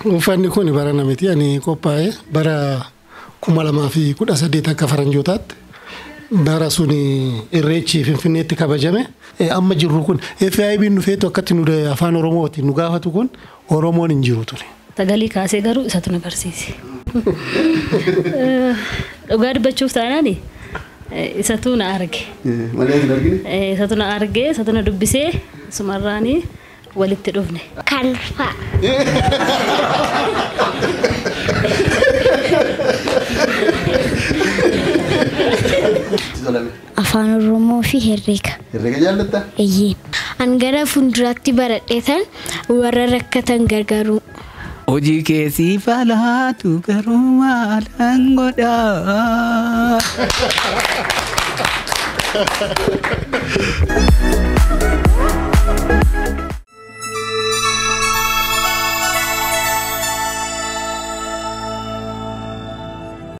Uffanni kun bara miti ani qophaa'e bara 2018 akka faranjootaatti bara sun irreechi Finfinneetti kabajame. Amma jirru kun FIB'n dhufeetu akkatti nu afaan Oromootiin nu gaafatu kun Oromoon hin jiru ture. Sagalii kaasee garuu isatu na barsiise. Dhugaa dubbachuuf taanaan isatu na arge. Malee hin argine? Isatu na arge, isatu na dubbisee sumarraanii walitti dhufne. Kalfa. Afaan Oromoo fi herreega. Herreega jaallattaa? Eeyyee. An gara fuulduraatti baradheetan warra rakkatan gargaaru. Hojii keessii falaatu garuu maalan godhaa.